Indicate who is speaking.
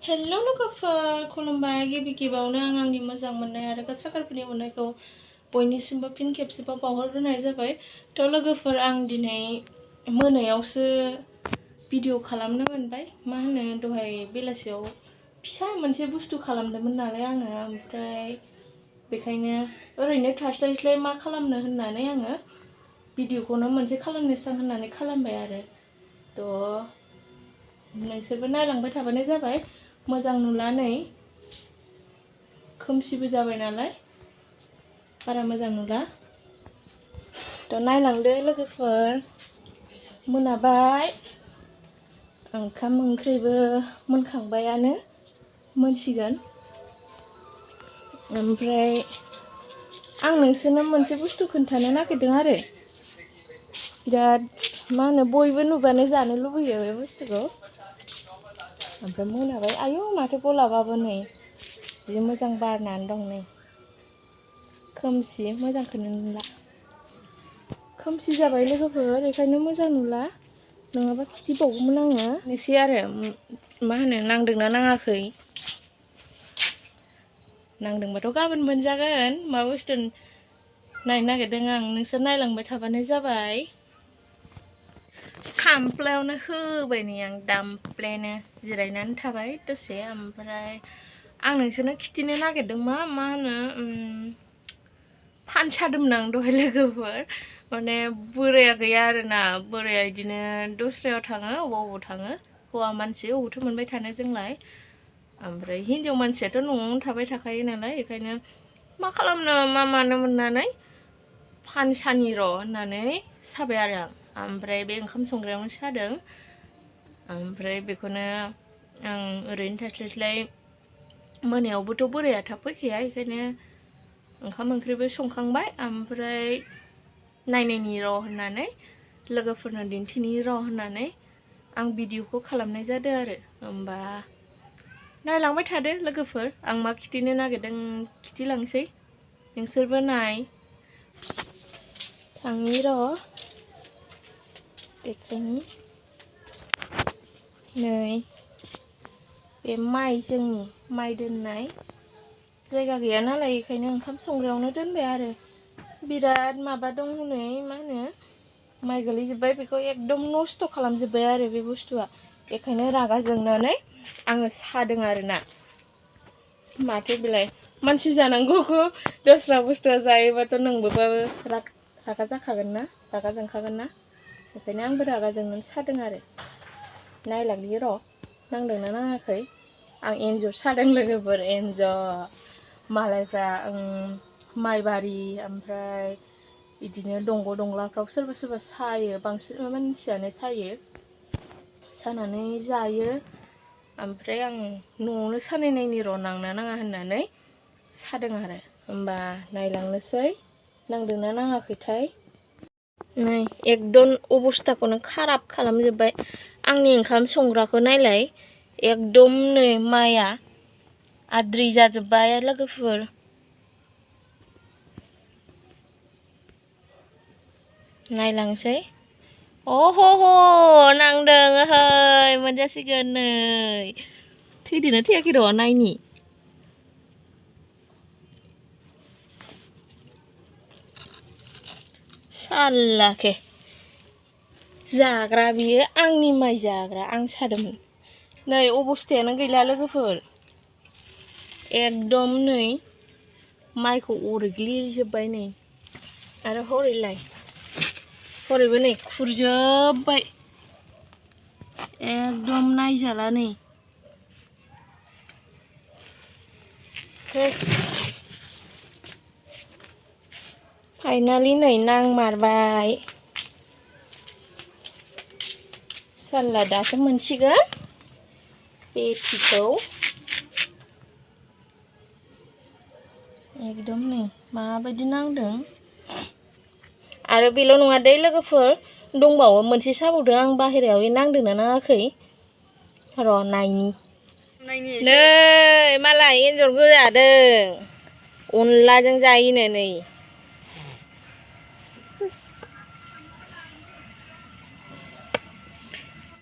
Speaker 1: Hello लोगोफोर खुलुमबाय गिबि गिबियावनो आं आंनि मोजां मोननाय आरो साखारफोरनि अननायखौ बयनिसिमबो फिन खेबसेबाव बावहरग्रोनाय जाबाय। थ' लोगोफोर आं दिनै मोनायावसो भिडिअ खालामनो मोनबाय। मा होनो दहाय बेलासियाव फिसा मोनसे बुस्थु खालामदोंमोन नालाय आङो, ओमफ्राय बेखायनो ओरैनो थास्लायस्लाय मा खालामनो होननानै आङो भिडिअखौनो मोनसे खालामनोसै होननानै खालामबाय आरो। थ' नोंसोरबो नायलांबाय थाबानो जाबाय। मोजां नुला नै खोमसिबो जाबाय नालाय बारा मोजां नुला। थ' नायलांदो लोगोफोर, मोनाबाय, ओंखाम ओंख्रिबो मोनखांबायानो, मोनसिगोन। ओमफ्राय आं नोंसोरनो मोनसे बुस्थु खोन्थानो नागिरदों आरो बिराद मा होनो बयबो नुबानो जानो लुबैयो बे बुस्थुखौ। ओमफ्राय मोनाबाय, आयौ माथो गलाबाबो नै जि मोजां बारनानै दं नै, खोमसि मोजांखौनो नुला, खोमसि जाबाय लोगोफोर, बेखायनो मोजां नुला, नङाबा खिथिबावगौमोन आङो। एसे आरो मा होनो नांदोंना नाङाखै, नांदोंबाथ' गाबोन मोनजागोन। मा बुस्थु नायनो नागिरदों आं, नोंसोर नायलांबाय थाबानो जाबाय। खामफ्लायावनो होबाय नै आं दामप्लेनो जिरायनानै थाबाय दसे, ओमफ्राय आं नोंसोरनो खिथिनो नागिरदों मा होनो फान सादोंमोन आं दहाय लोगोफोर, माने बोराया गैया आरोना, बोराया बिदिनो दस्रायाव थाङो, अबाव थाङो, हौवा मानसि अबावथो मोनबाय थानो जोंलाय, ओमफ्राय हिन्जाव मानसियाथ' न'आवनो थाबाय थाखायो नालाय, बेखायनो मा खालामनो मा मानो मोननानै फान सानि र' होननानै साबाय आरो आं, ओमफ्राय बे ओंखाम संग्रायावनो सादों। ओमफ्राय बेखौनो आं ओरैनो थास्लायस्लाय मोनायावबोथ' बोराया थाब फैखाया, बेखायनो ओंखाम ओंख्रिबो संखांबाय, ओमफ्राय नायनायनि र' होननानै लोगोफोरनो दिन्थिनि र' होननानै आं भिडिअखौ खालामनाय जादों आरो। होमबा नायलांबाय थादो लोगोफोर, आं मा खिथिनो नागिरदों खिथिलांसै, नोंसोरबो नाय। थांनि र' देखायनि, नै बे जोंनि माइ दोननाय जायगा गैया नालाय, बेखायनो ओंखाम संग्रायावनो दोनबाय आरो। बिराद माबा दं हनै मा होनो माइ गोलैजोब्बाय, बेखौ एकदम नस्थ' खालामजोब्बाय आरो बे बुस्थुआ, बेखायनो रागा जोंनानै आङो सादों आरोना। माथो बेलाय मानसि जानांगौखौ दस्रा बुस्थुआ जायोबाथ' नोंबोबाबो रागा जाखागोन ना, रागा जोंखागोन ना, बेखायनो आंबो रागा जोंनानै सादों आरो। नायलांनि र' नांदोंना नाङाखै। आं एन्जर सादों लोगोफोर, एन्जर मालायफ्रा माइबारि ओमफ्राय बिदिनो दंग' दंलाफ्राव सोरबा सोरबा सायो, बांसिन मानसियानो सायो, सानानै जायो। ओमफ्राय आं न'आवनो सानायनायनि र' नांना नाङा होननानै सादों आरो। होमबा नायलांनोसै नांदोंना नाङाखैथाय। नै एकदम अबस्थाखौनो खाराब खालामजोब्बाय आंनि ओंखाम संग्राखौ नायलाय, एकदम नै माइआ आद्रि जाजोब्बाय लोगोफोर। नायलांसै, अह नांदों, ओहै मोनजासिगोन नै, थैदोंना थैयाखै र' नायनि, साल्लाखे जाग्रा बियो, आंनि माइ जाग्रा, आं सादोंमोन। नै अबस्थायानो गैला लोगोफोर, एकदम नै माइखौ अरग्लिजोब्बाय नै, आरो हरैलाय हरैबो नै खुरजोब्बाय, एकदम नायजाला नै सेस। फाइनालि नै नांमारबाय, साल्ला दासो मोनसिगोन पेथिखौ, एकदम नै माबायदि नांदों। आरो बेल' नङा दै लोगोफोर, दंबावो मोनसे साबावदों आं बाहेरायाव, नांदोंना नाङाखै र' नायनि। नै मालाय एन्जर गोदादों, अनलाजों जायोनो नै।